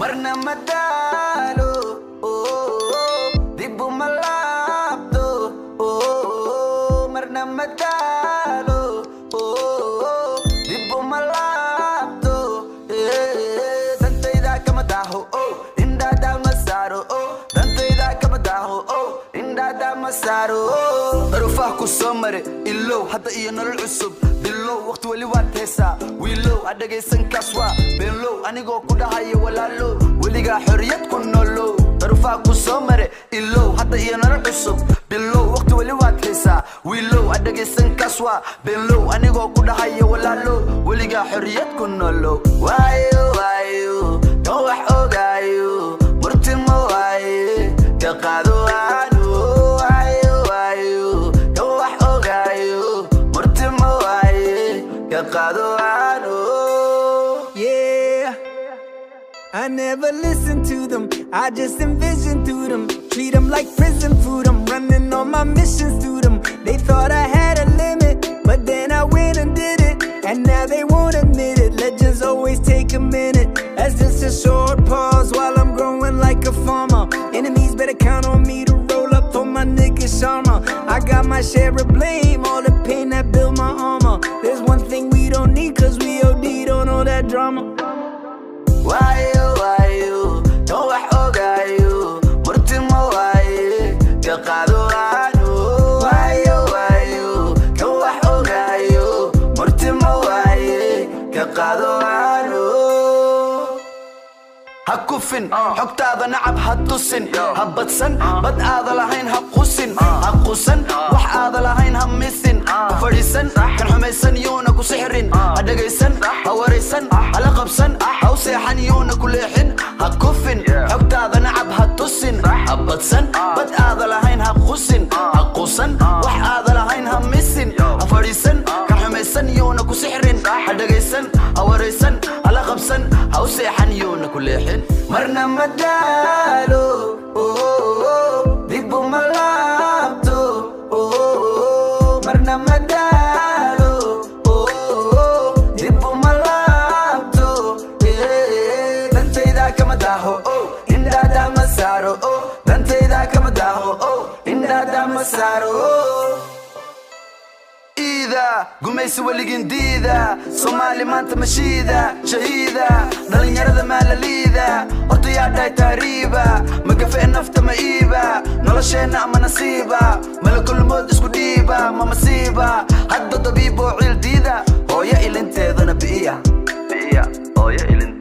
Marna ma daalo, dib uma laabto. Marna ma daalo, dib uma laabto. Dantayda kama daaho, indhaada ma saaro. Dantayda kama daaho, indhaada ma saaro. Daruufaha ku soo mare ilow, hadda iyo nolol cusub bilow. Waqti weli waad heesaa, wiilow, ha dhegaysan kaas waa beenlow. Anigoo ku dhahayo walaalow, weligaa xorriyad ku nolow. Daruufaha ku soo mare ilow, hadda iyo nolol cusub bilow. Waqti weli waad heesaa, wiilow, ha dhegaysan kaas waa beenlow. Anigoo ku dhahayo walaalow, weligaa xorriyad ku nolow. Waayo waayo kan wax ogaayo, murtimo waaye ka qaado waano. Waayo waayo kan wax ogaayo, murtimo waaye ka qaado waano. Yeah. I never listen to them, I just envision through them. Treat them like prison food, I'm running all my missions through them. They thought I had a limit, but then I went and did it. And now they won't admit it. Legends always take a minute. That's just a short pause while I'm growing like a farmer. Enemies better count on me to roll up for my nigga Sharma. I got my share of blame, all the pain that built my armor. There's one thing we don't need, 'cause we OD'd on all that drama. Waayo waayo kan wax ogaayo, murtimo waaye ka qaado waano. Waayo waayo kan wax ogaayo, murtimo waaye ka qaado waano. Ha kufin, xogtaada nacab ha tusin. Ha badsan bad aada lahayn, ha qusin, ha qusan wax aada lahayn, ha misin. Ha fadhiisan kan xumaysan, yuuna ku sixrin. Ha dhegaysan, ha waraysan, hala qabsan, ha u seexan, yuuna ku leexin. Ha kufin, xogtaada nacab ha tusin. Ha badsan bad aada lahayn, ha qusin, ha qusan wax aada lahayn, ha misin. Ha fadhiisan kan xumaysan, yuuna ku sixrin. Ha dhegaysan, ha waraysan, hala qabsan, ha u seexan, yuuna ku leexin. Marna ma daalo, dib uma laabto. Marna ma daalo, dib uma laabto. Dantayda kama daaho, indhaada ma saaro. Dantayda kama daaho, indhaada ma saaro. Iida gumaysi weligin diida, Soomaali maanta mashiida shahiida. Dhalinyarada maalaliida hortayaa dhahay taariiba, magafee nafta ma iiba, nolosheenna ama nasiiba malakulmood isku dhiiba ma masiiba. Hadda dabiiboo ciil diida, hooyo ilinteedana bi'iya, bi'iya hooyo ilin.